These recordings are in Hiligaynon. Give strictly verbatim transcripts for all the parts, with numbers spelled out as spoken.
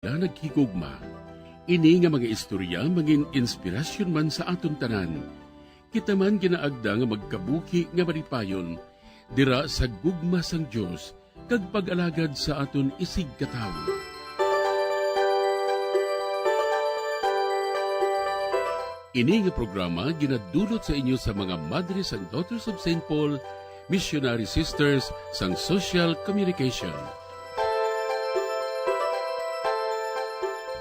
na naghigugma. Ini nga mga istorya mangin inspirasyon man sa aton tanan. Kita man ginaagda nga magkabuhi nga malipayon dira sa gugma sang Dios kag pag-alagad sa aton isigkatawo. Ini nga programa ginadulot sa inyo sa mga Madre sang Daughters of Saint Paul, Missionary Sisters sang Social Communication.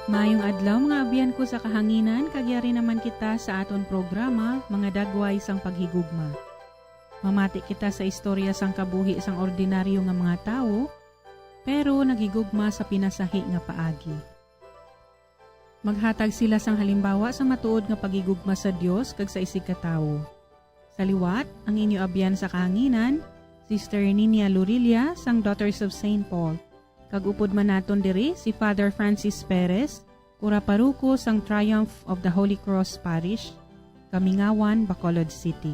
Mayong adlaw, mga abyan ko sa kahanginan, kag yari naman kita sa aton programa, Mga Dagway sang Paghigugma. Mamati kita sa istorya sang kabuhi sang ordinaryo nga mga tawo, pero naghigugma sa pinasahi nga paagi. Maghatag sila sang halimbawa sa matuod nga paghigugma sa Dios kag sa isigkatawo. Sa liwat, ang inyo abyan sa kahanginan, Sister Ninia Lorilla sang Daughters of Saint Paul, kag upod man naton diri si Father Francis Perez, kura paruko sang Triumph of the Holy Cross Parish, Kamingawan, Bacolod City.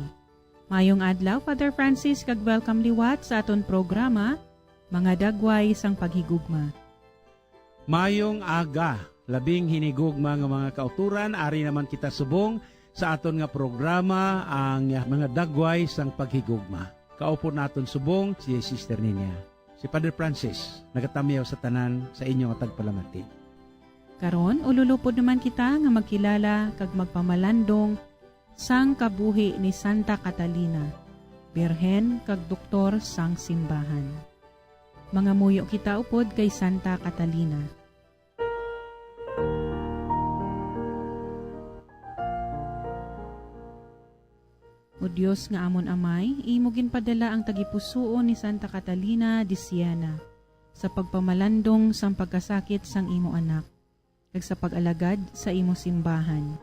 Mayong adlaw, Father Francis, kag welcome liwat sa aton programa, Mga Dagway sang Paghigugma. Mayong aga, labing hinigugma nga mga kauturan, ari naman kita subong sa aton nga programa, ang Mga Dagway sang Paghigugma. Kaupod naton subong si Sister Ninia. Si Father Francis, nagatamyaw sa tanan sa inyo nga tagpalamati. Karon, ululupod naman kita nga magkilala kag magpamalandong sang kabuhi ni Santa Catalina, birhen kag doktor sang simbahan. Mangamuyo kita upod kay Santa Catalina. O Dios nga amon Amay, imo ginpadala ang tagipusoon ni Santa Catalina de Siena sa pagpamalandong sang pagkasakit sang imo Anak, kag sa pag-alagad sa imo simbahan.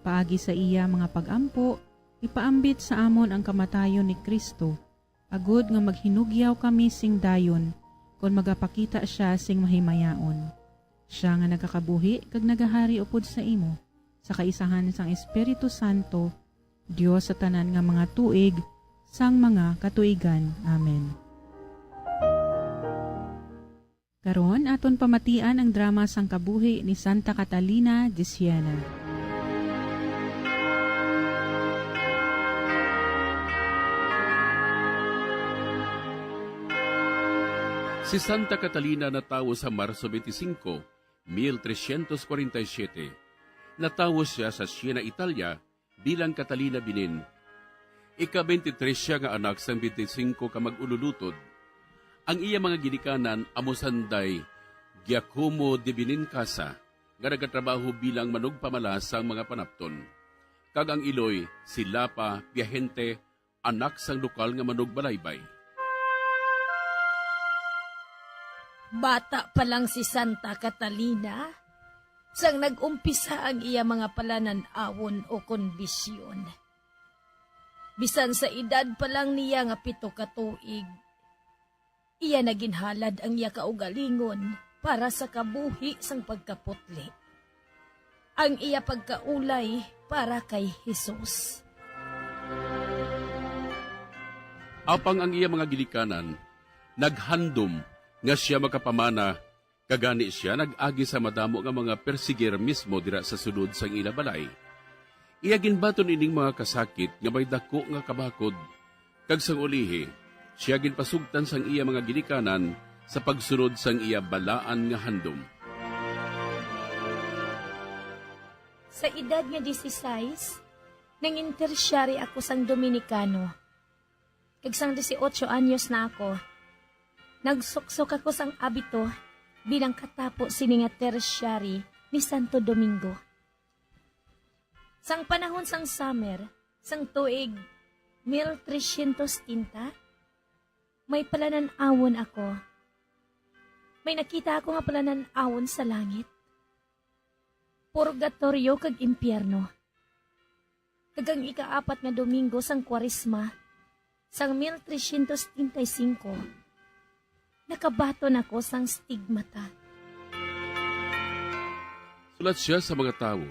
Paagi sa iya mga pag-ampo, ipaambit sa amon ang kamatayon ni Cristo, agod nga maghinugyaw kami sing dayon kon magapakita sia sing mahimayaon. Sia nga nagakabuhi kag nagahari upod sa imo, sa kaisahan sang Espiritu Santo, Dios sa tanan nga mga tuig, sang mga katuigan. Amen. Karon, aton pamatian ang drama sang kabuhi ni Santa Catalina de Siena. Si Santa Catalina natawo sa Marso twenty-five, mil trescientos cuarenta y siete. Natawo sia sa Siena, Italia, bilang Catalina Binin. Ika-twenty-three sia nga anak sang twenty-five ka mag-ululutod. Ang iya mga ginikanan amo sanday Giacomo de Benincasa, nga nagatrabaho bilang manugpamala sang mga panapton, kag ang iloy, si Lapa Piagente, anak sang lokal nga manugbalaybay. Bata pa lang si Santa Catalina, sang nag-umpisa ang iya mga palanan-awon o kondisyon. Bisan sa edad pa lang niya nga pito ka tuig, iya na ginhalad ang iya kaugalingon para sa kabuhi sang pagkaputli, ang iya pagkaulay para kay Jesus. Apang ang iya mga ginikanan naghandom nga sia makapamana, kag gani sia nag-agi sa madamo nga mga persigir mismo dira sa sulod sang ila balay. Iya ginbaton ining mga kasakit nga may daku nga kabakod, kag sang ulihi, sia ginpasugtan sang iya mga ginikanan sa pagsunod sang iya balaan nga handom. Sa edad nga dieciséis, nangin-tersyari ako sang Dominikano, kag sang dieciocho anyos na ako, nagsuksok ako sang abito bilang katapo sini nga tersyari ni Santo Domingo. Sang panahon sang summer, sang tuig mil trescientos setenta, may palanan-awon ako. May nakita ako nga palanan-awon sa langit, purgatorio kag impyerno. Kag ang ikaapat nga Domingo sang Kwaresma, sang mil trescientos setenta y cinco, nakabaton ako sang stigmata. Sulat sia sa mga tawo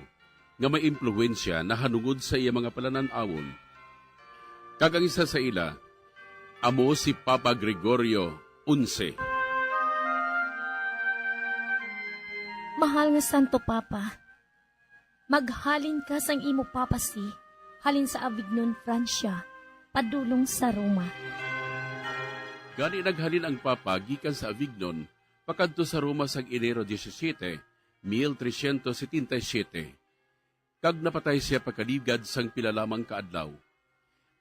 nga may impluwensya nahanungod sa iya mga palanan-awon. Kag ang isa sa ila amo si Papa Gregorio Onse. Mahal nga Santo Papa, maghalin ka sang imo papacy halin sa Avignon, Francia, padulong sa Roma. Gani naghalin ang Papa gikan sa Avignon pakadto sa Roma sang Enero disisiete, mil trescientos setenta y siete, kag napatay sia pagkaligad sang pila lamang ka adlaw.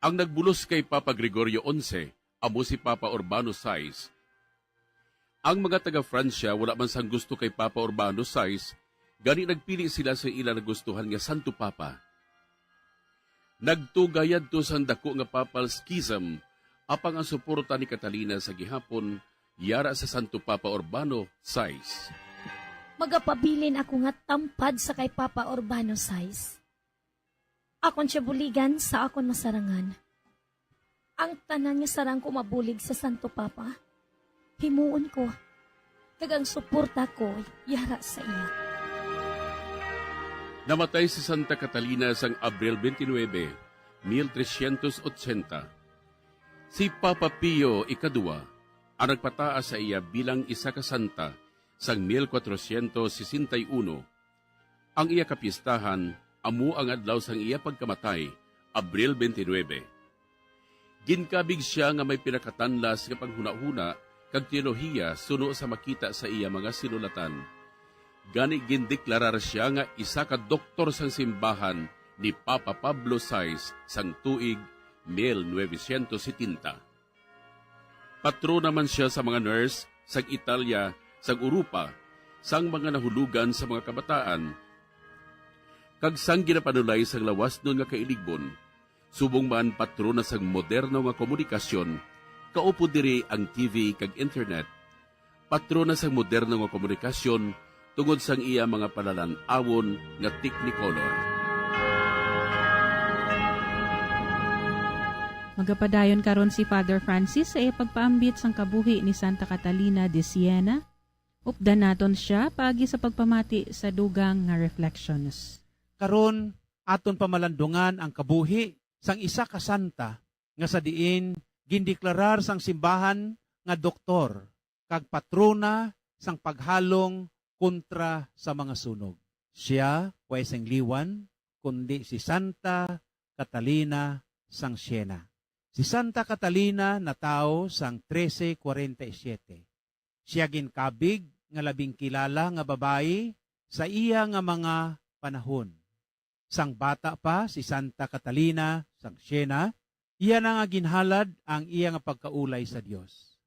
Ang nagbulos kay Papa Gregorio onse amo si Papa Urbano sais. Ang mga taga-Francia wala man sang gusto kay Papa Urbano sais, gani nagpili sila sa ila nagustuhan nga Santo Papa. Nagtugay yadto sang daku nga papal schism, apang ang suporta ni Catalina sa gihapon yara sa Santo Papa Urbano sais. Magapabilin ako nga tampad sa kay Papa Urbano sais. Akon sia buligan sa akon masarangan. Ang tanan nga sarang ko mabulig sa Santo Papa, himuon ko, kag ang suporta ko yara sa iya. Namatay si Santa Catalina sang Abril twenty-nine, mil trescientos ochenta. Si Papa Pio ikadua ang nagpataas sa iya bilang isa ka santa sang mil kwatrocientos sesenta y uno. Ang iya kapiestahan amo ang adlaw sang iya pagkamatay, Abril twenty-nine. Ginkabig sia nga may pinakatanlas nga panghunahuna kag teolohiya suno sa makita sa iya mga sinulatan. Gani, gindeklarar sia nga isa ka doktor sang simbahan ni Papa Pablo sais sang tuig mil novecientos setenta. Patrona man sia sa mga nurse sang Italia, sang Europa, sang mga nahulugan sa mga kabataan, kag sang ginapanulay sang lawasnon nga kailigbon. Subong man, patrona sang moderno nga komunikasyon, kaupod diri ang T V kag internet. Patrona sang moderno nga komunikasyon tungod sang iya mga palalan-awon nga Technicolor. Magapadayon karon si Father Francis sa iya pagpaambit sang kabuhi ni Santa Catalina de Siena. Updan naton sia paagi sa pagpamati sa dugang nga reflections. Karon, aton pamalandungan ang kabuhi sang isa ka santa nga sa diin gindeklarar sang simbahan nga doktor kag patrona sang paghalong kontra sa mga sunog. Sia way sing liwan, kundi si Santa Catalina sang Siena. Si Santa Catalina natawo sang trese kwarenta y siete. Sia ginkabig nga labing kilala nga babayi sa iya nga mga panahon. Sang bata pa si Santa Catalina sang Siena, iya na nga ginhalad ang iya nga pagkaulay sa Dios.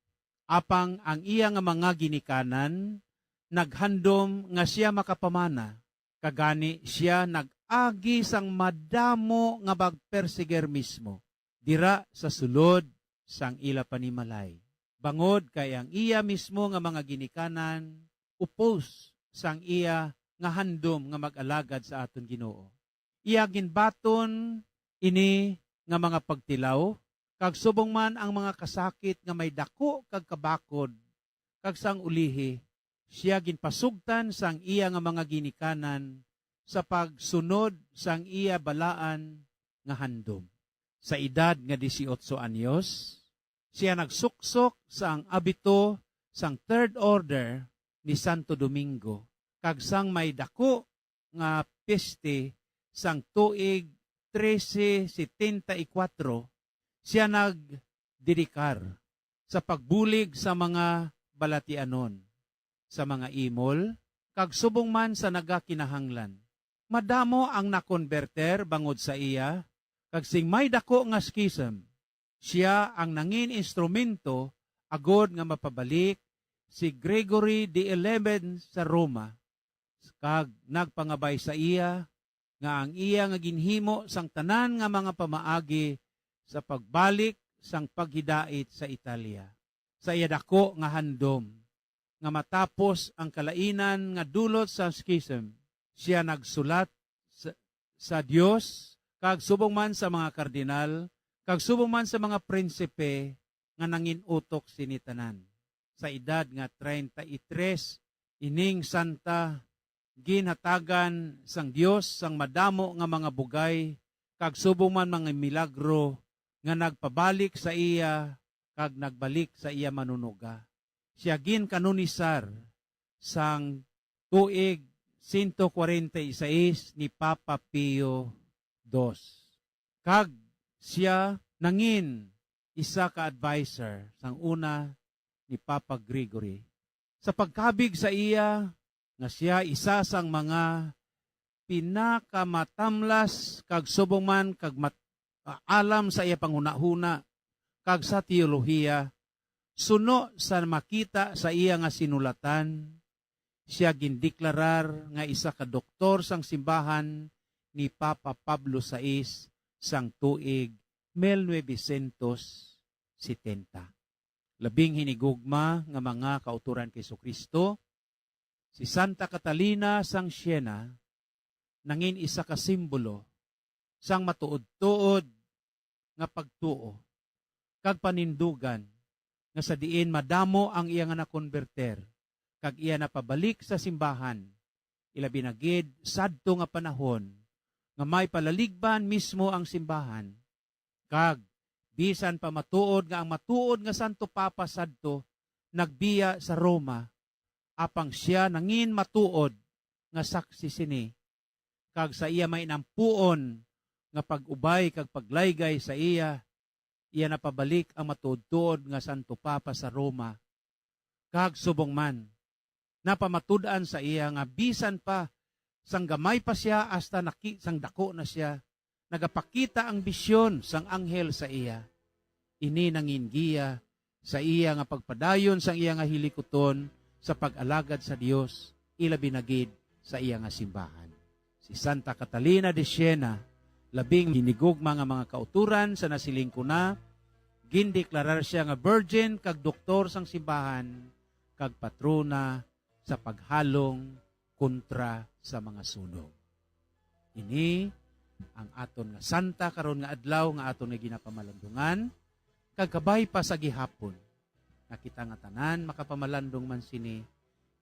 Apang ang iya nga mga ginikanan naghandom nga sia makapamana, kag gani sia nag-agi sang madamo nga pagpersigir mismo dira sa sulod sang ila panimalay, bangod kay ang iya mismo nga mga ginikanan oppose sang iya nga handom nga mag-alagad sa aton Ginoo. Iya ginbaton ini nga mga pagtilaw, kag subong man ang mga kasakit nga may daku kag kabakod, kag sang ulihi, sia ginpasugtan sang iya nga mga ginikanan sa pagsunod sang iya balaan nga handom. Sa edad nga dieciocho anyos, sia nagsuksok sang abito sang Third Order ni Santo Domingo, kag sang may daku nga peste sang tuig trese setenta y kuwatro, sia nagdedikar sa pagbulig sa mga balatianon, sa mga imol, kag subong man sa nagakinahanglan. Madamo ang nakonberter bangod sa iya, kag sing may daku nga schism, sia ang nangin instrumento agod nga mapabalik si Gregory the eleventh sa Roma, kag nagpangabay sa iya nga ang iya nga ginhimo sang tanan nga mga pamaagi sa pagbalik sang paghidait sa Italia. Sa iya daku nga handom nga matapos ang kalainan nga dulot sa schism, sia nagsulat sa, sa Dios, kag subong man sa mga kardinal, kag subong man sa mga prinsipe nga nangin-utok sini tanan. Sa edad nga treinta y tres, ining santa ginhatagan sang Dios sang madamo nga mga bugay, kag subong man mga milagro nga nagpabalik sa iya kag nagbalik sa iya manunuga. Sia ginkanonisar sang tuig sento kwarenta y seis ni Papa Pio dos. Kag sia nangin isa ka adviser sang una ni Papa Gregory. Sa pagkabig sa iya nga sia isa sang mga pinakamatamlas kag subong man kag mat-, alam sa iya panghunahuna kag sa teolohiya, suno sa makita sa iya nga sinulatan, sia gindeklarar nga isa ka doktor sang simbahan ni Papa Pablo sais sang tuig mil novecientos setenta. Labing hinigugma nga mga kauturan kay Jesu-Cristo, si Santa Catalina sang Siena nangin isa ka simbolo sang matuod-tuod nga pagtuo kag panindugan, nga sa diin madamo ang iya nga nakonberter kag iya napabalik sa simbahan, ilabi na gid sadto nga panahon nga may palaligban mismo ang simbahan, kag bisan pa matuod nga ang matuod nga Santo Papa sadto nagbiya sa Roma, apang sia nangin matuod nga saksi sini, kag sa iya mainampuon nga pag-ubay kag paglaygay sa iya, iya napabalik ang matuod-tuod nga Santo Papa sa Roma. Kag subong man, napamatud-an sa iya nga bisan pa sang gamay pa sia hasta naki-, sang dako na sia, nagapakita ang bisyon sang anghel sa iya. Ini nangin giya sa iya nga pagpadayon sang iya nga hilikuton sa pag-alagad sa Dios, ilabi na gid sa iya nga simbahan. Si Santa Catalina de Siena, labing hinigugma nga mga kauturan sa nasiling ko na, gindeklarar sia nga virgin kag doktor sang simbahan, kag patrona sa paghalong kontra sa mga sunog. Ini ang aton nga santa karon nga adlaw nga aton nga ginapamalandungan, kag kabay pa sa gihapon nga kita nga tanan makapamalandong man sini,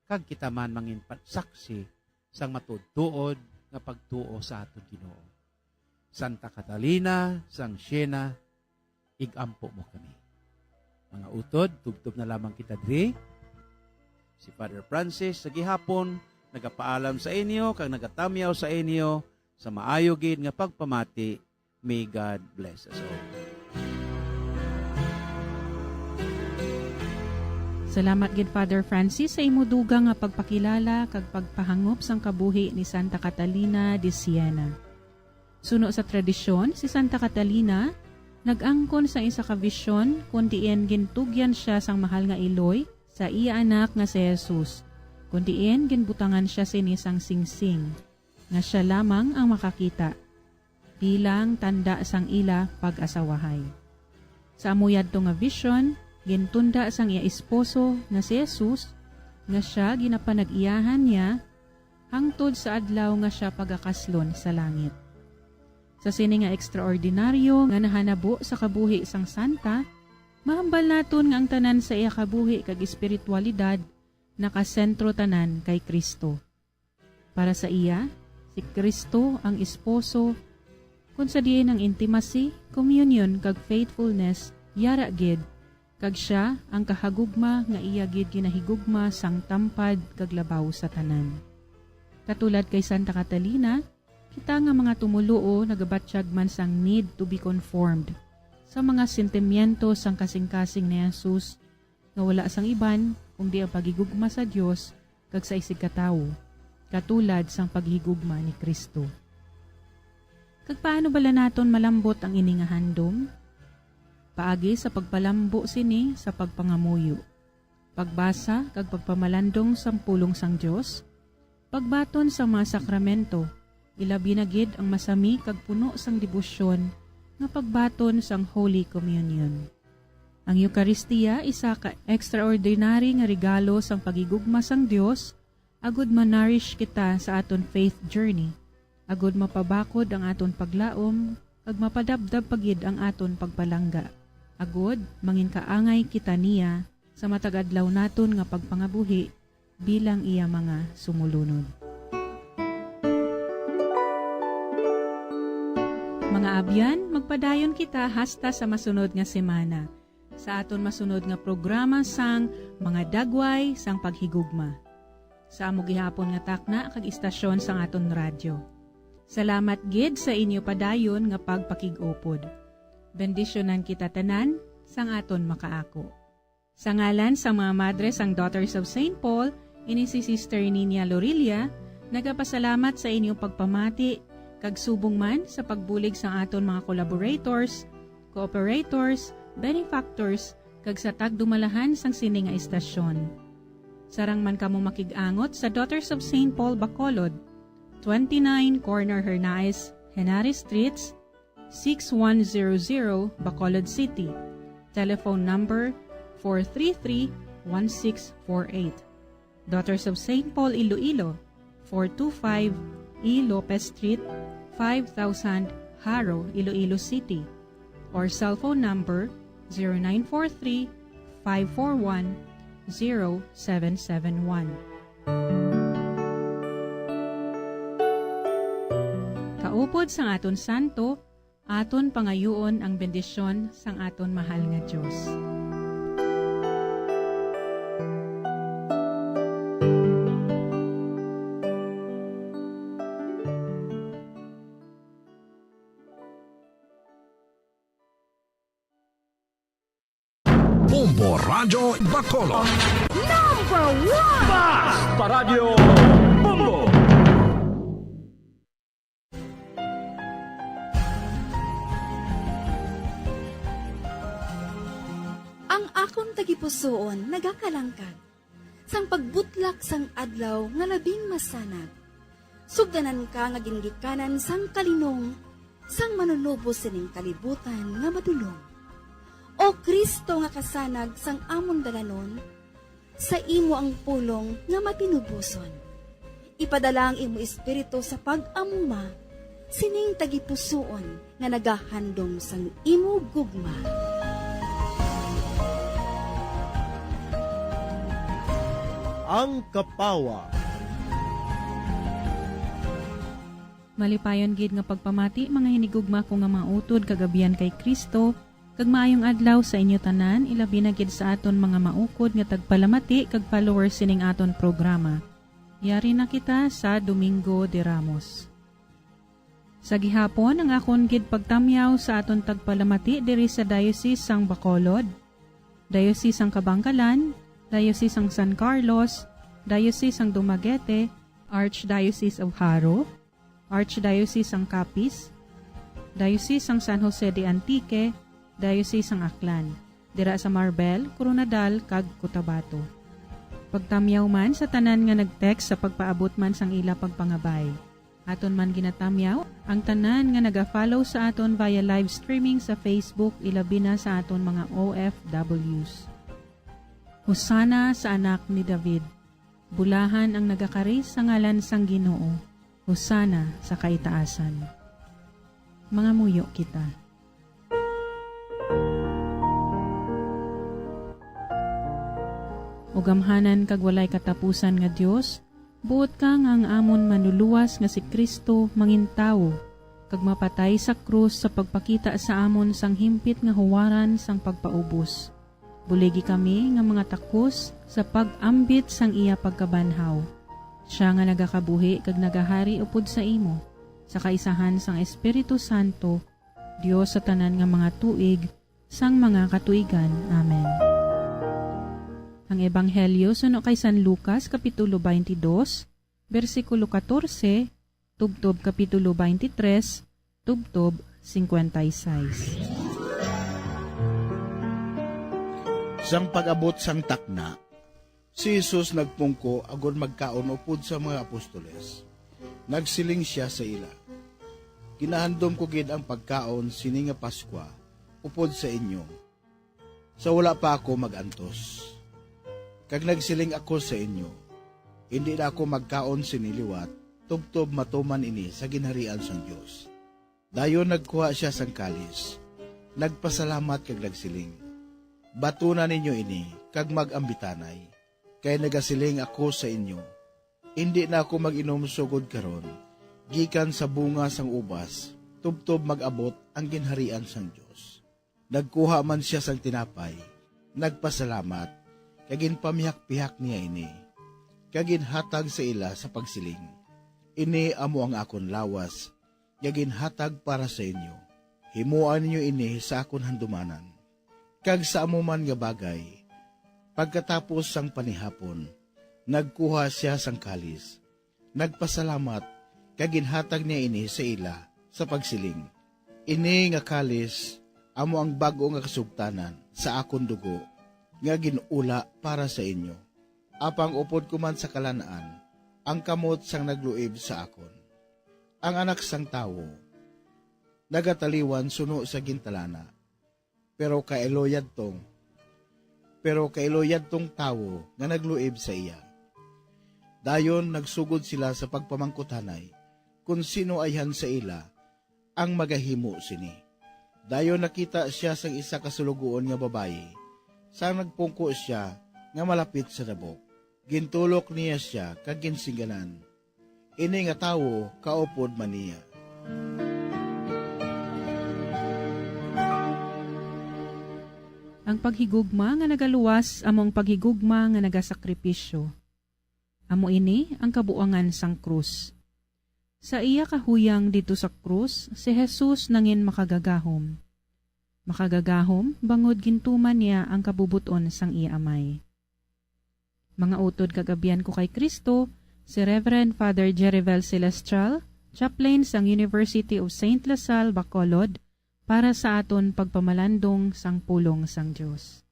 kag kita man mangin pa-, saksi sang matuod-tuod nga pagtuo sa aton Ginoo. Santa Catalina sang Siena, ig-ampo mo kami. Mga utod, tubtob na lamang kita diri. Si Father Francis sa gihapon nagapaalam sa inyo kag nagatamyaw sa inyo sa maayo gid nga pagpamati. May God bless us all. Salamat gid, Father Francis, sa imo dugang nga pagpakilala kag pagpahangop sang kabuhi ni Santa Catalina de Siena. Suno sa tradisyon, si Santa Catalina nag-angkon sang isa ka vision kon diin gintugyan sia sang mahal nga iloy sa iya anak nga si Jesus, kon diin ginbutangan sia sini sang singsing, nga sia lamang ang makakita, bilang tanda sang ila pag-asawahay. Sa amo yadto nga vision, gintunda sang iya esposo nga si Jesus nga sia ginapanag-iyahan niya hangtod sa adlaw nga sia pagakaslon sa langit. Sa sini nga ekstraordinaryo nga nahanabo sa kabuhi sang santa, mahambal naton nga ang tanan sa iya kabuhi kag espiritualidad nakasentro tanan kay Cristo. Para sa iya, si Cristo ang esposo, kon sa diin ang intimacy, communion, kag faithfulness yara gid, kag sia ang kahagugma nga iya gid ginahigugma sang tampad kag labaw sa tanan. Katulad kay Santa Catalina, kita nga mga tumoluo nagabatyag man sang need to be conformed sa mga sentimiento sang kasing-kasing ni Jesus, nga wala sang iban kundi ang paghigugma sa Dios kag sa isigkatawo, katulad sang paghigugma ni Cristo. Kag paano bala naton malambot ang ini nga handom? Paagi sa pagpalambo sini sa pagpangamuyo, pagbasa kag pagpamalandong sang pulong sang Dios, pagbaton sang mga sakramento, ilabi na gid ang masami kag puno sang debosyon nga pagbaton sang Holy Communion. Ang Eucharistia isa ka extraordinary nga regalo sang paghigugma sang Dios, agud ma-nourish kita sa aton faith journey, agud mapabakod ang aton paglaom, kag mapadabdab pa gid ang aton pagpalangga, agud manginkaangay kita niya sa matag adlaw naton nga pagpangabuhi bilang iya mga sumulunod. Mga abyan, magpadayon kita hasta sa masunod nga semana, sa aton masunod nga programa sang Mga Dagway sang Paghigugma. sa amo gihapon nga takna kag istasyon sang aton radyo. Salamat gid sa inyo padayon nga pagpakig-upod. Bendisyonan kita tanan sang aton makaako. Sa ngalan sang mga madre sang Daughters of Saint Paul, ini si Sister Nina Lorilla, nagapasalamat sa inyong pagpamati, kag subong man sa pagbulig sang aton mga collaborators, cooperators, benefactors, kag sa tagdumalahan sang sini nga istasyon. Sarang man kamo makig-angot sa Daughters of Saint Paul Bacolod, twenty-nine Corner Hernaez, Henares Streets, six one zero zero, Bacolod City. Telephone number four three three, one six four eight. Daughters of Saint Paul Iloilo, four two five E Lopez Street, five thousand, Jaro, Iloilo City, or cellphone number zero nine four three, five four one, zero seven seven one. Kaupod sang aton santo, aton pangayuon ang bendisyon sang aton mahal nga Dios. Bombo Radyo Bacolod. Number one! Basta Radyo Bombo! Ang akon tagipusoon nagakalangkag sang pagbutlak sang adlaw nga labing masanag. Sugdanan ka nga gingikanan sang kalinong sang Manunubos sining kalibutan nga madulom. O Cristo nga kasanag sang amon dalanon, sa imo ang pulong nga matinuboson. Ipadala ang imo Espiritu sa pag-amuma sining tagipusoon nga nagahandom sang imo gugma. Ang Kapawa. Malipayon gid nga pagpamati, mga hinigugma ko nga mga utod kag abyan kay Cristo, kag maayong adlaw sa inyo tanan, ilabi na gid sa aton mga maukod nga tagpalamati kag followers sining aton programa. Yari na kita sa Domingo de Ramos. Sa gihapon, ang akon gid pagtamyaw sa aton tagpalamati diri sa Diocese sang Bacolod, Diocese sang Kabankalan, Diocese sang San Carlos, Diocese sang Dumaguete, Archdiocese of Jaro, Archdiocese sang Capiz, Diocese sang San Jose de Antique, Diocese sang Aklan, dira sa Marbel, Koronadal, kag Cotabato. Pagtamyaw man sa tanan nga nag-text sa pagpaabot man sang ila pagpangabay. Aton man ginatamyaw ang tanan nga naga-follow sa aton via live streaming sa Facebook, ilabi na sa aton mga O F Ws. Hosanna sa Anak ni David. Bulahan ang nagakari sa ngalan sang Ginoo. Hosanna sa kaitaasan. Mangamuyo kita. O gamhanan kag walay katapusan nga Dios, buot ka nga ang amon Manluluwas nga si Cristo mangintawo kag mapatay sa krus sa pagpakita sa amon sang himpit nga huwaran sang pagpaubos. Buligi kami nga mga takos sa pag-ambit sang iya pagkabanhaw, sia nga nagakabuhi kag nagahari upod sa imo, sa kaisahan sang Espiritu Santo, Dios sa tanan nga mga tuig sang mga katuigan. Amen. Ang Ebanghelyo suno kay San Lucas, Kapitulo twenty-two, bersikulo katorse, tubtob Kapitulo twenty-three, tubtob cincuenta y seis. Sang pag-abot sang takna, si Jesus nagpungko agod magkaon upod sa mga apostoles. Nagsiling sia sa ila, "Ginahandom ko gid ang pagkaon sini nga Pascua upod sa inyo, sa wala pa ako mag-antos. Kag nagsiling ako sa inyo, indi na ako magkaon sini liwat tubtob matuman ini sa ginharian sang Dios." Dayon nagkuha sia sang kalis, nagpasalamat kag nagsiling, "Batuna ninyo ini kag mag-ambitanay, kay nagasiling ako sa inyo, indi na ako mag-inom sugod karon gikan sa bunga sang ubas, tubtob mag-abot ang ginharian sang Dios." Nagkuha man sia sang tinapay, nagpasalamat, kag ginpamihak-pihak niya ini, kag ginhatag sa ila sa pagsiling, "Ini amo ang akon lawas nga ginhatag para sa inyo. Himoa ninyo ini sa akon handumanan." Kag sa amo man nga bagay, pagkatapos sang panihapon, nagkuha sia sang kalis, nagpasalamat, kag ginhatag niya ini sa ila sa pagsiling, "Ini nga kalis amo ang bag-o nga kasugtanan sa akon dugo nga gin-ula para sa inyo. Apang upod ko man sa kalan-an ang kamot sang nagluib sa akon. Ang Anak sang Tawo nagataliwan suno sa gintalana, pero kailo yadtong, pero kailo yadtong tawo nga nagluib sa iya." Dayon nagsugod sila sa pagpamangkutanay kon sino ayhan sa ila ang magahimo sini. Dayon nakita sia sang isa ka suloguon nga babayi, sang nagpungko sia nga malapit sa dabok. Gintulok niya sia kag ginsingganan, "Ini nga tawo kaupod man niya." Ang paghigugma nga nagaluwas amo ang paghigugma nga nagasakripisyo. Amo ini ang kabuangan sang krus. Sa iya kahuyang didto sa krus, si Jesus nangin makagagahom. Makagagahom bangod gintuman niya ang kabubot-on sang iya Amay. Mga utod kag abyan ko kay Cristo, si Reverend Father Jerivel Celestial, chaplain sang University of Saint La Salle, Bacolod, para sa aton pagpamalandong sang pulong sang Dios.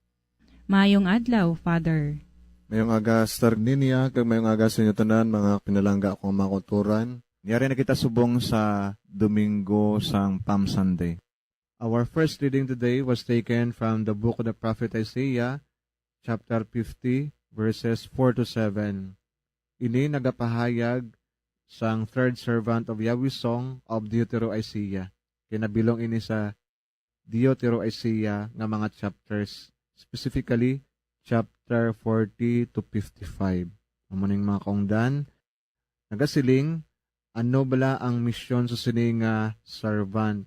Maayong adlaw, Father. Mayong aga, Sister Ninia, kag mayong aga sa inyo tanan, mga pinalangga kong mga kauturan. Niari na kita subong sa Domingo sang Palm Sunday. Our first reading today was taken from the book of the prophet Isaiah, chapter fifty, verses four to seven. Ini nagapahayag sang third servant of Yahweh song of Deutero-Isaiah. Kinabilong ini sa Deutero-Isaiah nga mga chapters, specifically chapter forty to fifty-five. Amo ning mga kaungdan, nagasiling, ano bala ang misyon sa sini nga servant?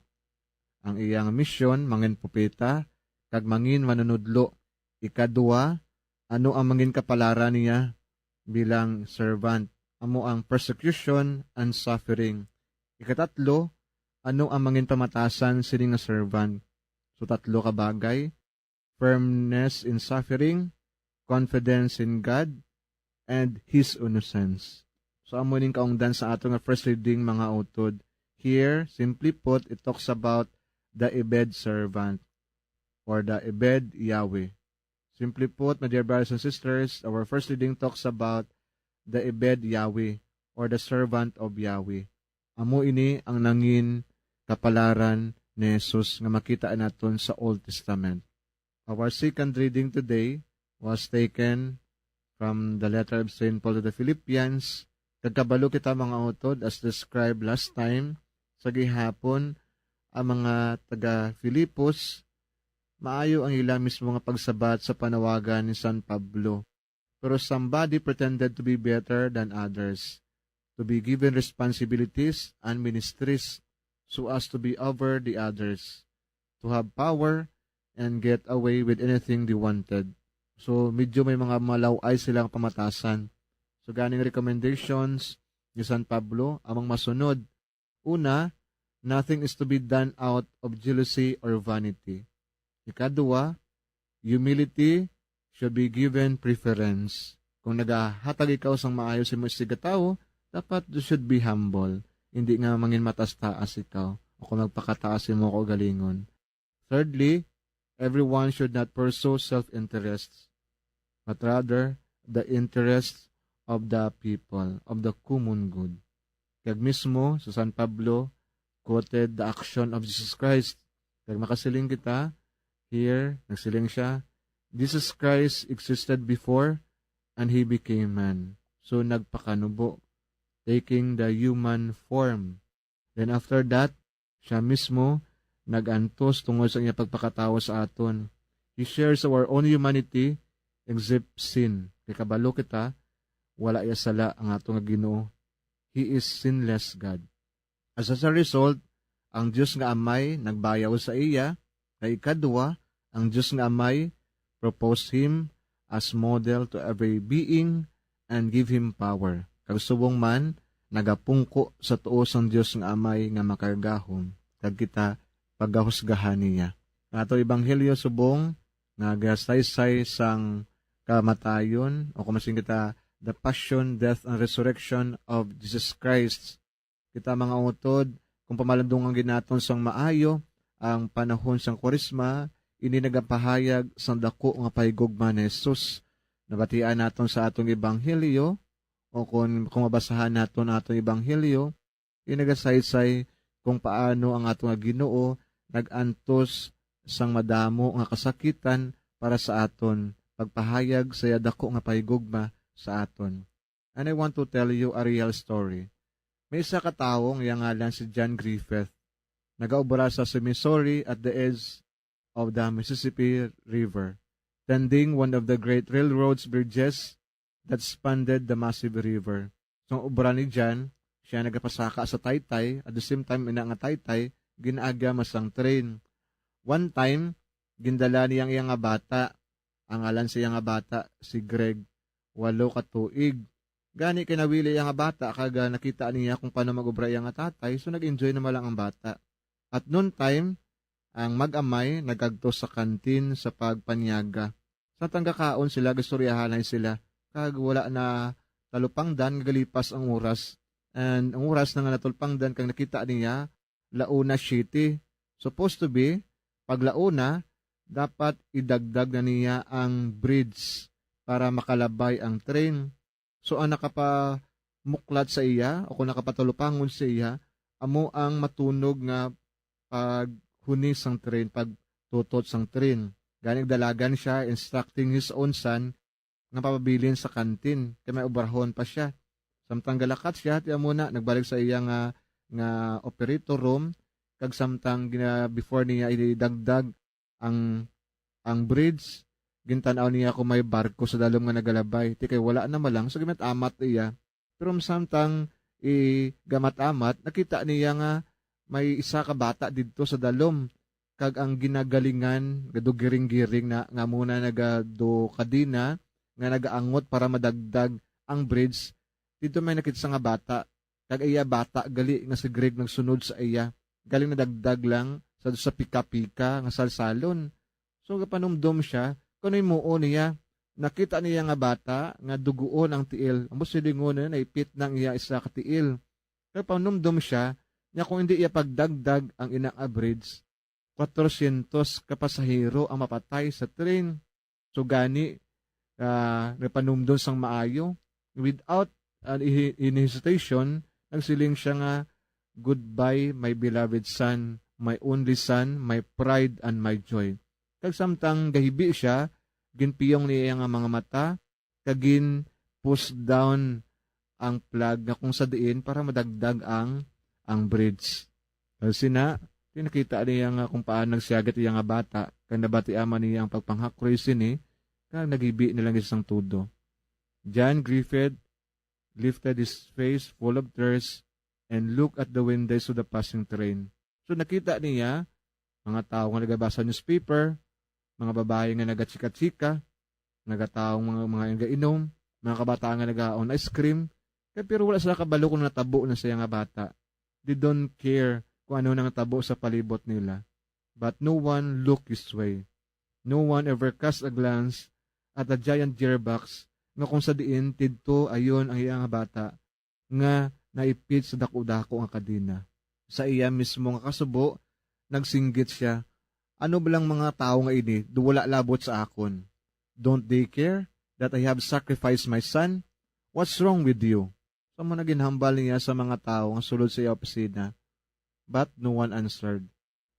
Ang iya nga misyon, mangin propeta kag mangin manunudlo. Ikadua, ano ang mangin kapalaran niya bilang servant? Amo ang persecution and suffering. Ikatatlo, ano ang mangin pamatasan sini nga servant? So, tatlo ka bagay: firmness in suffering, confidence in God, and His innocence. So, amo ning kaungdan sa ato nga first reading, mga utod. Here, simply put, it talks about the Ebed servant or the Ebed Yahweh. Simply put, my dear brothers and sisters, our first reading talks about the Ebed Yahweh or the servant of Yahweh. Amo ini ang nangin kapalaran ni Jesus nga makita naton sa Old Testament. Our second reading today was taken from the letter of Saint Paul to the Philippians. Kag kabalo kita, mga utod, as described last time, sa gihapon, ang mga taga Filipos, maayo ang ila mismo nga pagsabat sa panawagan ni San Pablo. Pero somebody pretended to be better than others, to be given responsibilities and ministries so as to be over the others, to have power and get away with anything they wanted. So, medyo may mga malaw-ay silang pamatasan. So, ganing recommendations ni San Pablo among masunod. Una, nothing is to be done out of jealousy or vanity. Ikadua, humility should be given preference. Kung nagahatag ikaw sang maayo sa imong isigkatawo, dapat you should be humble. Hindi nga mangin mataas-taas ikaw o kung magpakataas imo kaugalingon. Thirdly, everyone should not pursue self-interests, but rather the interests of the people, of the common good. Kag mismo sa San Pablo, quoted the action of Jesus Christ. Kag makasiling kita, here, nagsiling siya, "Jesus Christ existed before and He became man." So, nagpakanubo, taking the human form. Then after that, siya mismo nag-antos tungod sa iya pagpakatawo sa aton. He shares our own humanity, except sin. Kay kabalo kita, wala iya sala ang ato nga Ginoo. He is sinless God. As a result, ang Dios nga Amay nagbayaw sa iya, kay ikadua, ang Dios nga Amay proposed him as model to every being and give him power. Kag subong man, nagapungko sa tuo sang Dios nga Amay nga makagahom, kag kita pagahusgahan niya. Ang ato ebanghelyo subong nga gasaysay sang kamatayon, o kung masing kita, the passion, death, and resurrection of Jesus Christ. Kita, mga utod, kung pamalandungan gid naton sang maayo ang panahon sang Kwaresma, ini nagapahayag sang dako nga pahigugma ni Jesus. Nabatian naton sa atong ebanghelyo, o kung, kung mabasahan naton ang atong ebanghelyo, ini nagasaysay kung paano ang ato nga Ginoo nag-antos sang madamo nga kasakitan para sa aton, pagpahayag sa iya dako nga pahigugma sa aton. And I want to tell you a real story. May isa ka tawo nga iya ngalan si John Griffith. Nagaobra sa Missouri at the edge of the Mississippi River, tending one of the great railroad's bridges that spanned the massive river. So, ang obra ni John, siya nagapasaka sa taytay, at the same time, ina nga taytay, ginaagyaman sang train. One time, gindala niya ang iya nga bata. Ang ngalan sa iya nga bata, si Greg, walo ka tuig. Gani kay nawili iya nga bata kag, ah, nakita niya kung paano mag-obra iya nga tatay, so nag-enjoy naman lang ang bata. At noon time, ang mag-amay nagkadto sa kantin sa pagpanyaga. Sa tangga kaon sila, gistoryahanay sila, kag wala na talupangdan nga galipas ang oras. And ang oras na nga natulpangdan kag nakita niya, launa siete. Supposed to be, pag launa, dapat idagdag na niya ang bridge para makalabay ang train. So, ang nakapamuklat sa iya, o kung nakapatulupangod sa iya, amo ang matunog nga paghuni sang train, pagtutot sang train. Gani, dalagan siya, instructing his own son, nga papabilin sa kantin, kay may obrahon pa siya. Samtang galakat siya, ti amo na, nagbalik sa iya nga, nga operator room, kag samtang gina-, before niya idagdag ang, ang bridge, gintan-aw niya kung may barko sa dalom nga nagalabay. Ti kay wala na malang, so gimat-amat iya. Pero samtang igamat-amat, nakita niya nga may isa ka bata didto sa dalom, kag ang ginagalingan, gadugiring-giring na, nga muna nagado kadina, nga nagaangot para madagdag ang bridge. Didto may nakita sa nga bata, kag iya bata gali nga si Greg nagsunod sa iya. Galing nadagdag lang sa, sa pika-pika nga salsalon. So, gapanumdom siya, kung ano yung muo niya. Nakita niya nga bata nga duguon ang tiil. Ang silingon na naipit na ang iya isa ka tiil. Gapanumdom siya, nga kung hindi iya pagdagdag ang ina nga bridge, kwatrosyentos ka pasahero ang mapatay sa train. So gani, ah, nagpanumdom sang maayo. Without an ihi-, any hesitation, nagsiling siya nga, "Goodbye, my beloved son, my only son, my pride and my joy." Kag samtang gahibi siya, ginpiyong niya ang mga mata, kag gin-push down ang plug nga kung sa diin para madagdag ang, ang bridge. Kag sina, ti nakita niya nga kung paano nagsiagat iya nga bata, kag nabatian man niya ang pagpanghakroy sini, kag nagibi na lang siya sang tudo. John Griffith lifted his face full of tears and looked at the windows of the passing train. So nakita niya, mga tawo nga nagabasa newspaper, mga babayi nga nagachika-chika, nagataong mga, mga nagainom, mga kabataan nga nagaon ice cream, kay pero wala sila kabalo kung natabo na siya nga bata. They don't care kung ano nang tabo sa palibot nila. But no one look his way. No one ever cast a glance at the giant gearbox nga kung sa diin tidto ayon ang iya nga bata nga naipit sa dako-dako nga kadena. Sa iya mismo nga kasubo, nagsinggit sia, "Ano ba lang mga tawo nga ini do wala labot sa akon? Don't they care that I have sacrificed my son? What's wrong with you?" Sa mga ginhambal niya sa mga tawo nga sulod sa iya opisina, but no one answered.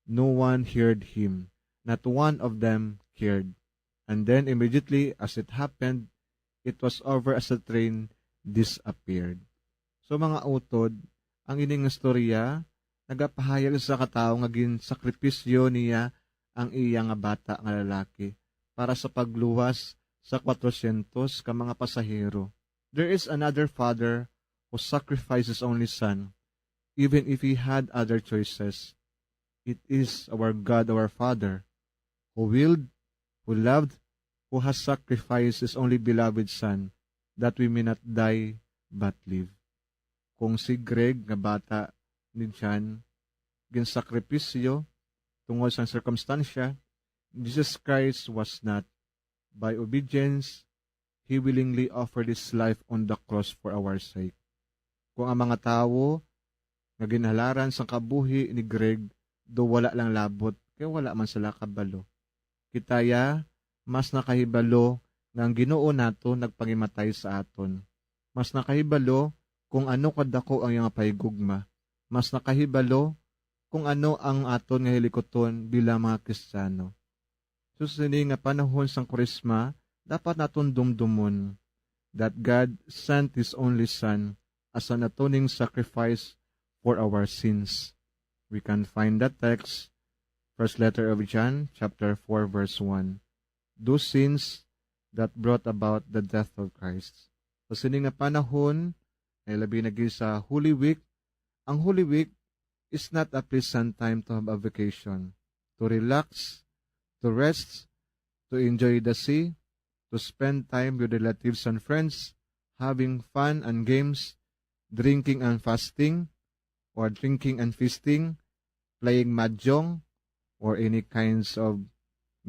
No one heard him. Not one of them cared. And then immediately as it happened, it was over as the train disappeared. So, mga utod, ang ining istorya nagapahayag sa katawo nga ginsakripisyo niya ang iya nga bata nga lalaki para sa pagluwas sa kwatrosyentos ka mga pasahero. There is another father who sacrificed his only son, even if he had other choices. It is our God, our Father, who willed, who loved, who has sacrificed his only beloved son that we may not die but live. Kung si Greg nga bata ni John ginsakripisyo tungod sa sirkumstansya, Jesus Christ was not. By obedience, He willingly offered His life on the cross for our sake. Kung ang mga tawo nga ginhalaran sang kabuhi ni Greg do wala lang labot, kay wala man sila kabalo. Kita ya, mas nakahibalo nga ang Ginoo nato nagpangimatay sa aton. Mas nakahibalo kung ano kadako ang iyang pahigugma. Mas nakahibalo kung ano ang aton nga hilikuton bilang mga Kristiyano. So, sini nga panahon sang Kurisma, dapat naton dumdumon that God sent His only Son as an atoning sacrifice for our sins. We can find that text, first letter of John, chapter four, verse one. Those sins that brought about the death of Christ. Sa sini nga panahon, ay labi na gid sa Holy Week, ang Holy Week is not a pleasant time to have a vacation, to relax, to rest, to enjoy the sea, to spend time with relatives and friends, having fun and games, drinking and fasting, or drinking and feasting, playing mahjong, or any kinds of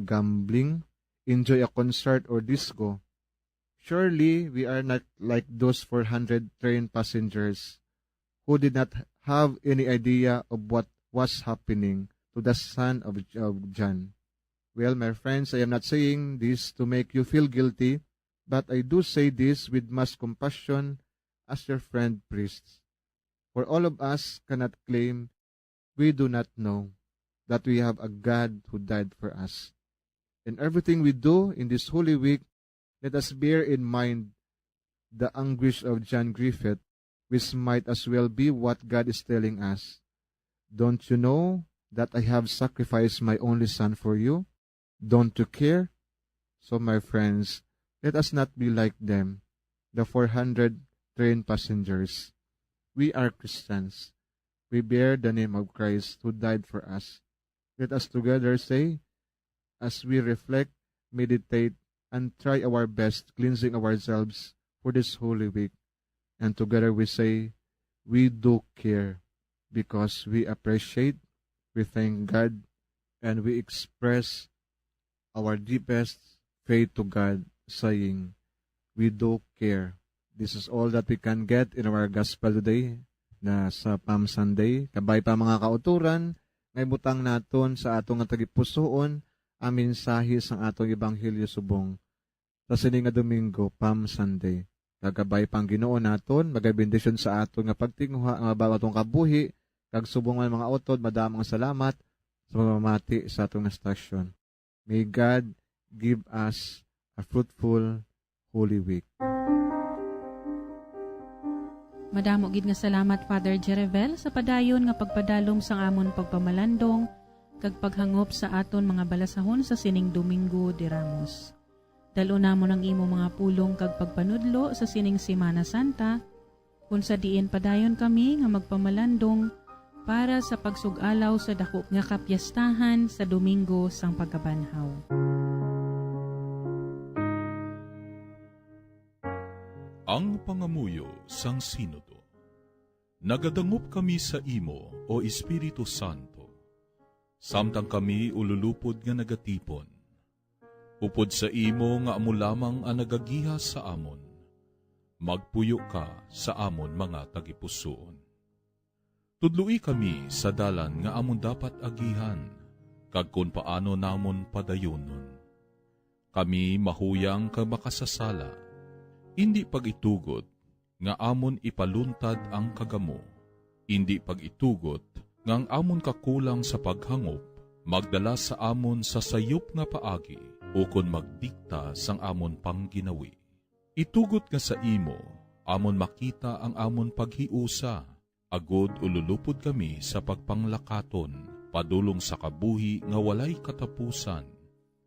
gambling, enjoy a concert or disco. Surely we are not like those four hundred train passengers who did not have any idea of what was happening to the son of, of John. Well, my friends, I am not saying this to make you feel guilty, but I do say this with much compassion as your friend priests. For all of us cannot claim we do not know that we have a God who died for us. In everything we do in this Holy Week, let us bear in mind the anguish of John Griffith, which might as well be what God is telling us. "Don't you know that I have sacrificed my only son for you? Don't you care?" So, my friends, let us not be like them, the four hundred train passengers. We are Christians. We bear the name of Christ who died for us. Let us together say, as we reflect, meditate, and try our best cleansing ourselves for this Holy Week. And together we say, "We do care because we appreciate, we thank God, and we express our deepest faith to God, saying, 'We do care.'" This is all that we can get in our gospel today, na sa Palm Sunday. Kabay pa, mga kauturan, nga ibutang naton sa aton nga tagipusoon ang mensahe sang aton ebanghelyo subong sa sini nga Domingo, Palm Sunday. Kag kabay pa ang Ginoo naton, magabendisyon sa aton nga pagtinguha nga mabaw atong kabuhi, kag subong man, mga utod, madamo nga salamat sa pagpamati sa aton nga stasyon. May God give us a fruitful Holy Week. Madamo gid nga salamat, Father Jerevel, sa padayon nga pagpadalom sang amon pagpamalandong kag paghangop sa aton mga balasahon sa sining Domingo de Ramos. Dal-on namon ang imo mga pulong kag pagpanudlo sa sining Semana Santa, kon sa diin padayon kami nga magpamalandong para sa pagsug-alaw sa dako nga kapiyestahan sa Domingo sang Pagkabanhaw. Ang pangamuyo sang Sinodo. Nagadangop kami sa imo, O Espiritu Santo, samtang kami ululupod nga nagatipon. Upod sa imo nga amo lamang ang nagagiha sa amon, magpuyo ka sa amon mga tagipusoon. Tudloi kami sa dalan nga amon dapat agihan, kag kon paano namon padayonon. Kami mahuyang kag makasasala, indi pag-itugot nga amon ipaluntad ang kagamo, indi pag-itugot nga ang amon kakulang sa paghangop magdala sa amon sa sayop nga paagi ukon magdikta sang amon pangginawi. Itugot nga sa imo amon makita ang amon paghiusa, agod ululupod kami sa pagpanglakaton padulong sa kabuhi nga walay katapusan,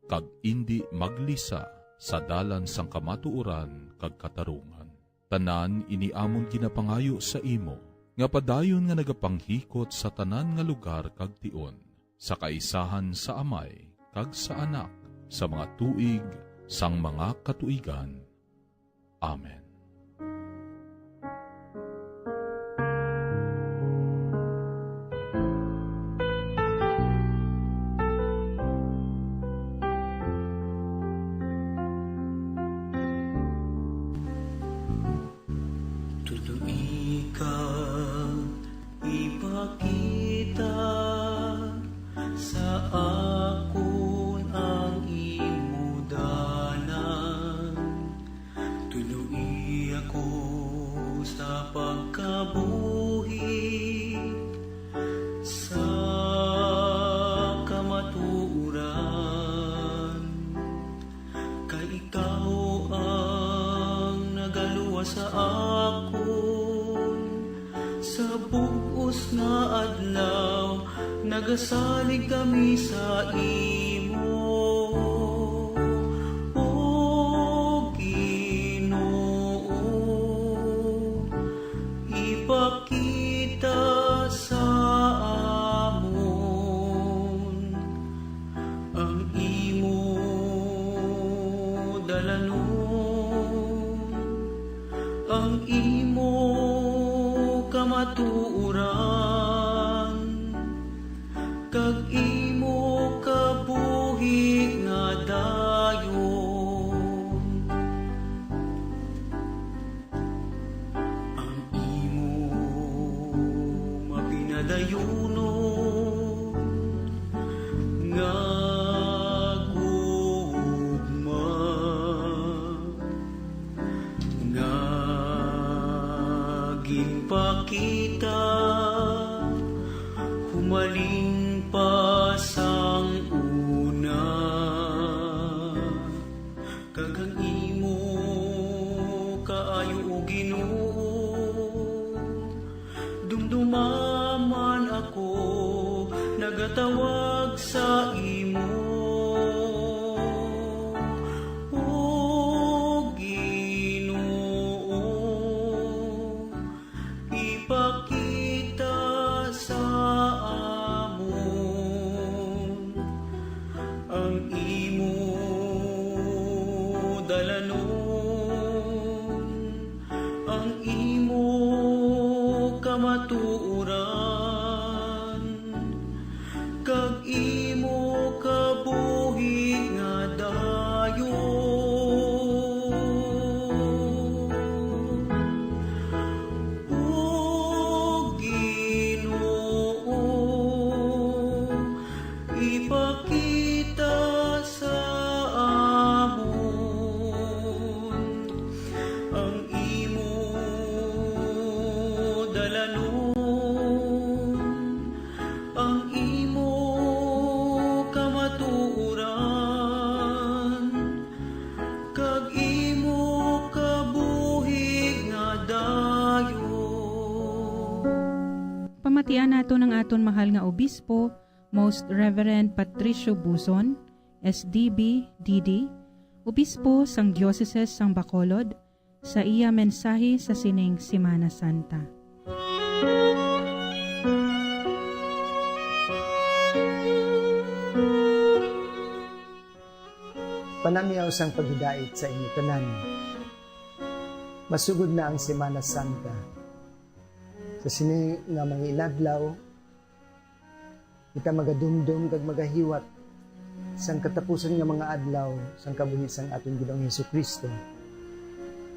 kag indi maglisa sa dalan sang kamatuoran kag katarungan. Tanan ini amon ginapangayo sa imo, nga padayon nga nagapanghikot sa tanan nga lugar kag tion, sa kaisahan sa Amay kag sa Anak, sa mga tuig sang mga katuigan. Amen. Sa bug-os nga adlaw, nagasalig kami sa imo, O Ginoo. Ipakita sa amon ang imo dalanon, ang imo kamatuoran, kag imo kabuhi nga dayon. Ang imo mapinadayunon nga gugma nga ginpakita humalin pa sang una, kag ang imo kaayo, O Ginoo, dumduma man ako nagatawag sa imo, O Ginoo. Ipakita sa amon ang imo dalanon, ang imo kamatuoran, kag imo kabuhi nga dayon. O Ginoo, ipakita sa amon ang imo dalanon, ang imo kamatuoran, kag imo kabuhi nga dayon. Pamatian naton ang aton mahal nga obispo, Most Reverend Patricio Buzon, S D B, D D, obispo sang Diocese sang Bacolod, sa iya mensahe sa sining Semana Santa. Panamyaw sang paghidait sa inyo tanan. Masugod na ang Semana Santa. Sa sini nga mga inadlaw, kita magadumdom kag magahiwat sang katapusan nga mga adlaw sang kabuhi sang aton Ginoong Jesu-Cristo,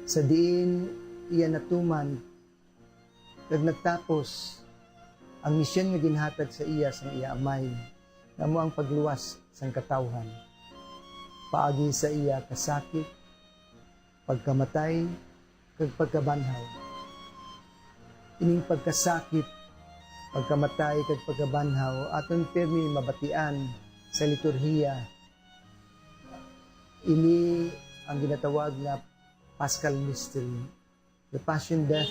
sa diin iya natuman kag natapos ang misyon nga ginhatag sa iya sang iya Amay, nga amo ang pagluwas sang katawhan, paagi sa iya kasakit, pagkamatay, kag pagkabanhaw. Ining pagkasakit, pagkamatay, kag pagkabanhaw aton pirmi mabatian sa liturhiya. Ini ang ginatawag nga Paschal Mystery, the Passion, Death,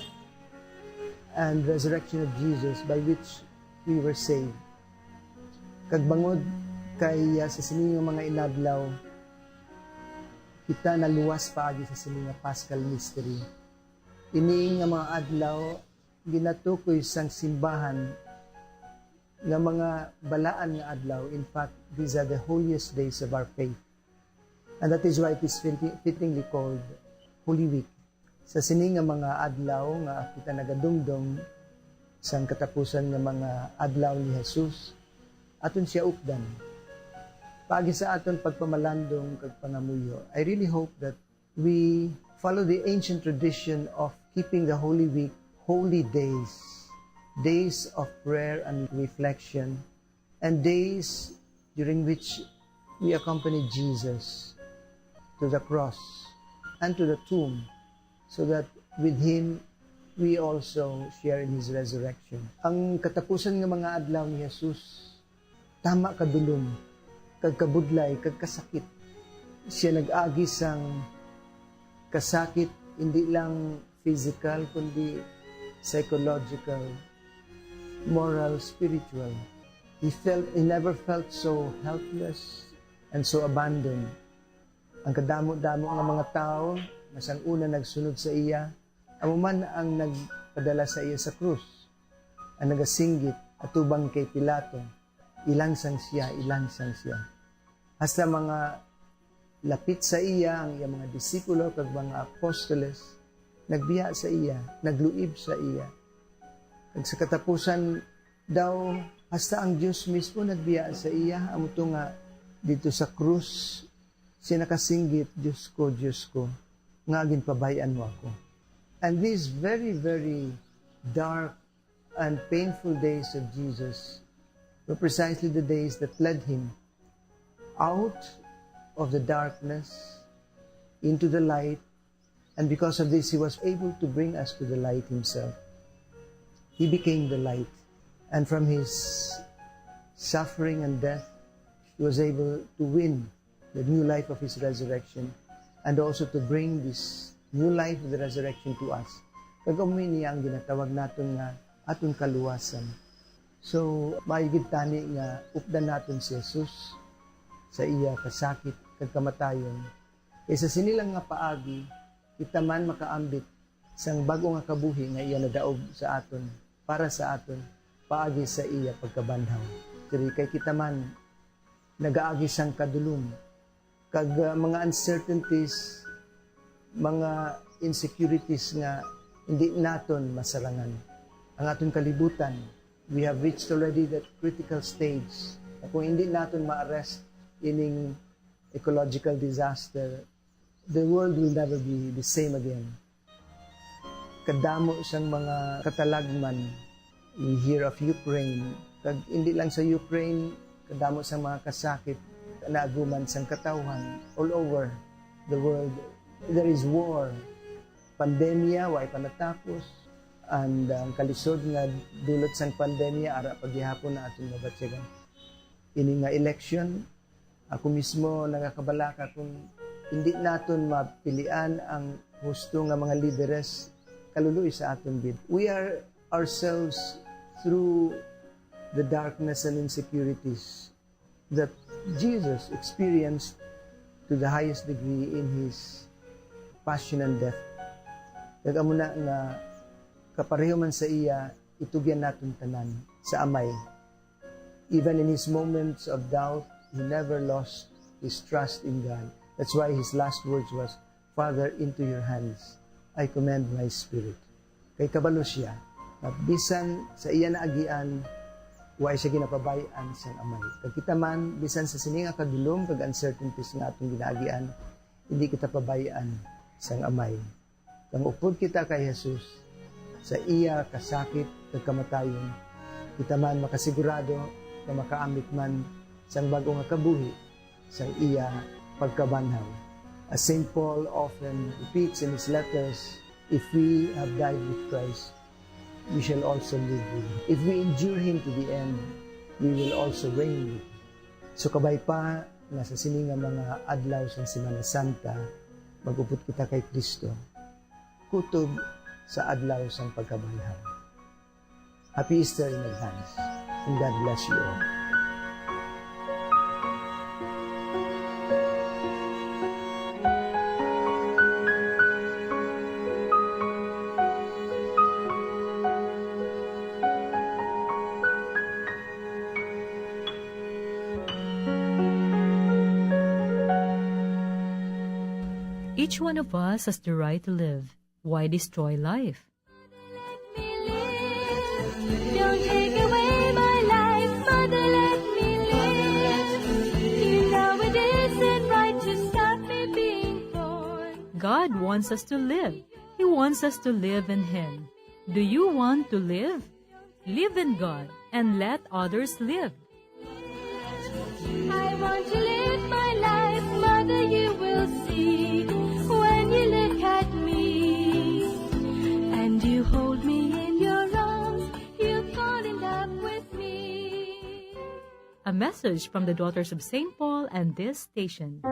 and Resurrection of Jesus, by which we were saved. Kag bangod kay, ah, sa sini nga mga inadlaw, kita naluwas paagi sa sini nga Paschal Mystery. Ini nga mga adlaw ginatukoy sang simbahan nga mga balaan nga adlaw. In fact, these are the holiest days of our faith. And that is why it is fiti-, fittingly called Holy Week. Sa sini nga mga adlaw nga kita nagadumdom sang katapusan nga mga adlaw ni Jesus, aton siya updan. Paagi sa aton pagpamalandong kag pangamuyo, I really hope that we follow the ancient tradition of keeping the Holy Week holy days, days of prayer and reflection, and days during which we accompany Jesus to the cross and to the tomb, so that with him we also share in his resurrection. Ang katapusan nga mga adlaw ni Jesus, tama kadulom, kag kabudlay, kag kasakit. Siya nag-agi sang kasakit, hindi lang physical, kundi psychological, moral, spiritual. He felt, he never felt so helpless and so abandoned. Ang kadamo-damo nga mga tawo nga sang una nagsunod sa iya, amo man ang nagpadala sa iya sa krus, ang nagasinggit atubang kay Pilato, "Ilansang siya, ilansang siya." Hasta mga lapit sa iya, ang iya mga disipulo kag mga apostoles, nagbiya sa iya, nagluib sa iya. Kag sa katapusan daw, hasta ang Dios mismo nagbiya sa iya, amo to nga dito sa krus, siya nakasinggit, "Dios ko, Dios ko, nga ginpabay-an mo ako?" And these very, very dark and painful days of Jesus were precisely the days that led him out of the darkness into the light, and because of this, he was able to bring us to the light himself. He became the light, and from his suffering and death, he was able to win the new life of his resurrection, and also to bring this new life of the resurrection to us. Kag amo ini ang ginatawag naton nga aton kaluwasan. So, maayo gid tani nga updan naton si Jesus sa iya kasakit kag kamatayon. Kay sa sini lang nga paagi, kita man makaambit sang bag-o nga kabuhi nga iya nadaog sa aton, para sa aton, paagi sa iya pagkabanhaw. Diri kay kita man nagaagi sang kadulom, kag, ah, mga uncertainties, mga insecurities nga hindi naton masarangan. Ang aton kalibutan, we have reached already that critical stage na kung hindi naton ma-arrest ining ecological disaster, the world will never be the same again. Kadamo sang mga katalagman, we hear of Ukraine. Kag hindi lang sa Ukraine, kadamo sang mga kasakit naaguman sang katawhan all over the world. There is war, pandemya, way pa natapos, and ang kalisod nga dulot sang pandemya, ara pa gihapon na aton mabatyagan. Ini nga election, ako mismo nagakabalaka kung hindi naton mapilian ang husto nga mga lideres, kaluloy sa aton bid. We are ourselves through the darkness and insecurities that Jesus experienced to the highest degree in his passion and death. Kag amo na nga kapareho man sa iya, itugyan naton tanan sa Amay. Even in his moments of doubt, he never lost his trust in God. That's why his last words was, "Father, into your hands I commend my spirit." Kay kabalo siya nga bisan sa iya naagian, wa siya ginapabay-an sang Amay. Kag kita man, bisan sa sini nga kadulom kag uncertainties nga atong ginaagian, hindi kita pabay-an sang Amay. Kang upod kita kay Jesus, sa iya kasakit kag kamatayon, kita man makasigurado nga makaambit man sang bag-o nga kabuhi sang iya pagkabanhaw. As Saint Paul often repeats in his letters, "If we have died with Christ, we shall also live with him. If we endure him to the end, we will also reign with him." So, kabay pa nga sa sini nga mga adlaw sang Semana Santa, mag-upod kita kay Cristo, kutob sa adlaw sang pagkabanhaw. Happy Easter in advance, and God bless you all. Each one of us has the right to live. Why destroy life? Don't take away my life, Mother, let me live. You know it isn't right to stop me being born. God wants us to live. He wants us to live in Him. Do you want to live? Live in God and let others live. I want to live my life, Mother, you will see. When you look at me and you hold me in your arms, you fall in love with me. A message from the Daughters of Saint Paul and this station.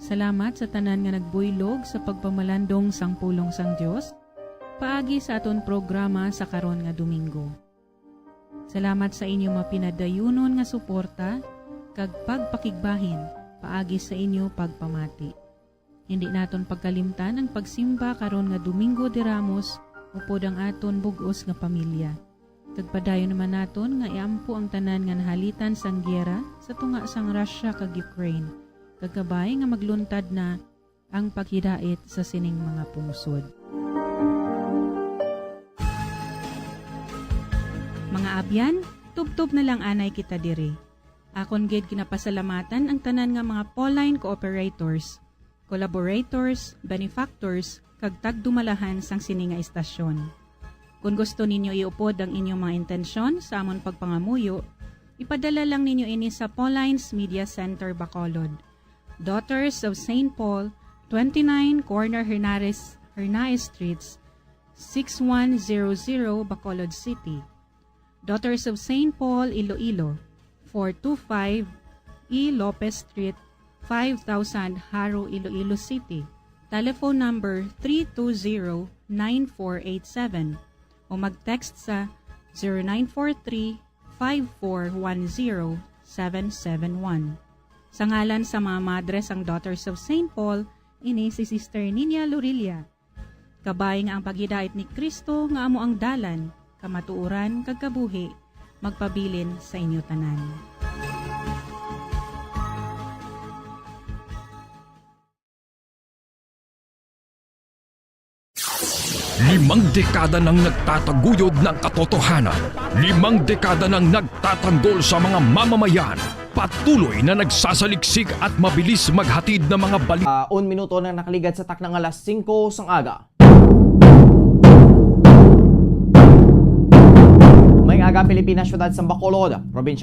Salamat sa tanan nga nagbuylog sa pagpamalandong sang pulong sang Dios. paagi sa aton programa sa karon nga Domingo. Salamat sa inyo mapinadayunon nga suporta kag pagpakigbahin paagi sa inyo pagpamati. Hindi naton pagkalimtan ang pagsimba karon nga Domingo de Ramos upod ang aton bug-os nga pamilya. Kag padayon naman naton nga iampo ang tanan nga nahalitan sang giyera sa tunga sang Russia kag Ukraine, kag kabay nga magluntad na ang paghidait sa sining mga pungsod. Mga abyan, tubtob na lang anay kita diri. Akon gid ginapasalamatan ang tanan nga mga Pauline cooperators, collaborators, benefactors, kag tagdumalahan sang sini nga istasyon. Kon gusto ninyo iupod ang inyong mga intensyon sa amon pagpangamuyo, ipadala lang ninyo ini sa Pauline's Media Center, Bacolod, Daughters of Saint Paul, twenty-nine Corner Hernares, Hernaez Streets, six one zero zero, Bacolod City. Daughters of Saint Paul, Iloilo, four two five E Lopez Street, five thousand, Jaro, Iloilo City. Telephone number three two zero nine four eight seven o mag-text sa zero nine four three five four one zero seven seven one. Sa ngalan sa mga madre sang Daughters of Saint Paul, ini si Sister Nina Lorilla. Kabay nga ang paghidait ni Cristo nga amo ang dalan, kamatuoran, kag kabuhi, magpabilin sa inyo tanan. Limang dekada nang nagtataguyod ng katotohanan. Limang dekada nang nagtatanggol sa mga mamamayan. Patuloy na nagsasaliksik at mabilis maghatid ng mga balita. Ah, un minuto na nakaligad sa takna nga alas singko sang aga. May aga, Pilipinas, siyudad sang Bacolod, probinsya